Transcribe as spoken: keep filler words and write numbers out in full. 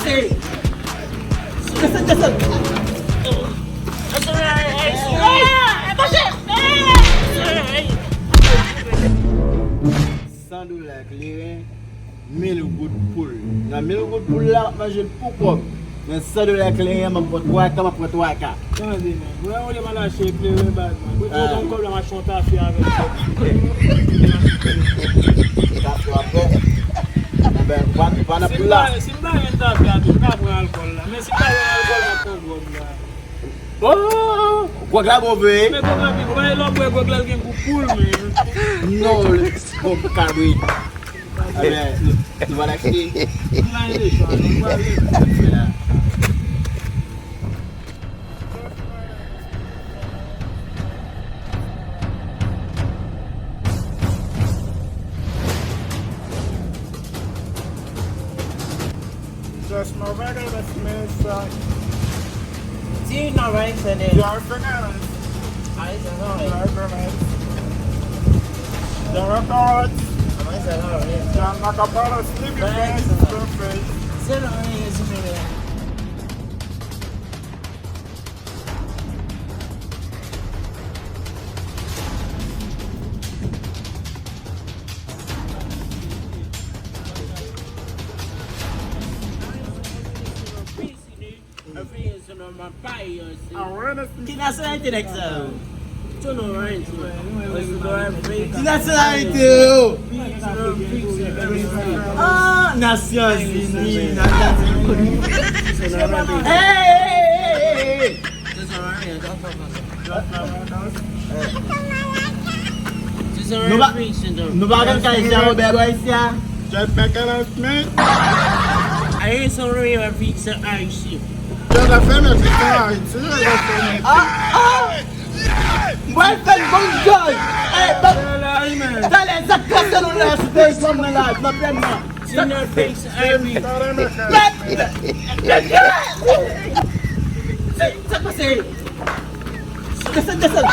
Desann, desann. San dola kleren, mil goud poul. Nan mil goud poul la, m ap manje l pou kòb. Men san dola kleren, m ap pran twa ka, m ap pran twa ka. Tande, men. Mwen, olye m al achte kleren baz, man. Mwen, ah, pran kòb la, m achte yon tafya avè l. Tafya, bon. Enben, pa, pa nan poul la. Si m ta, si m ta jwenn tafya tou, m ka pran alkòl la. Men si m ta jwenn alkòl, m ap pran gwòg la. Oh, gwòg la bon vre. Men gwòg la pi bon. Lè w bwè gwòg la, l gen gou poul, men. Non, bon, kabrit. Enben, nou, nou va l achte. M pa gen chwa, non, m prale. Just my regular Mister. Do you know rice in it? Your finance. I don't know it. Your finance. Your records. I don't know it. John Macapalos, living face, face. Se non, men, se non, men. Ki nasyonalite nèg sa yo? Ki nasyonalite yo? Ah, Nasyonzini, Nasyonzini. Hey, hey, hey, hey, hey, hey. Nou pa, nou pa konn kay Jean Robert bò isi a? Just make announcement. Ayi, son real fix Ayiti. Yo, la fè mèt fix Ayiti, yo, la fè mèt. Ah, ah. Mwen fè l bon jòj. Eh, bon. Talè, sa k pase nou la, sou teritwa mwen la, nan pèn nan. Junior fix Ayiti. Sa k pase? Desann, desann.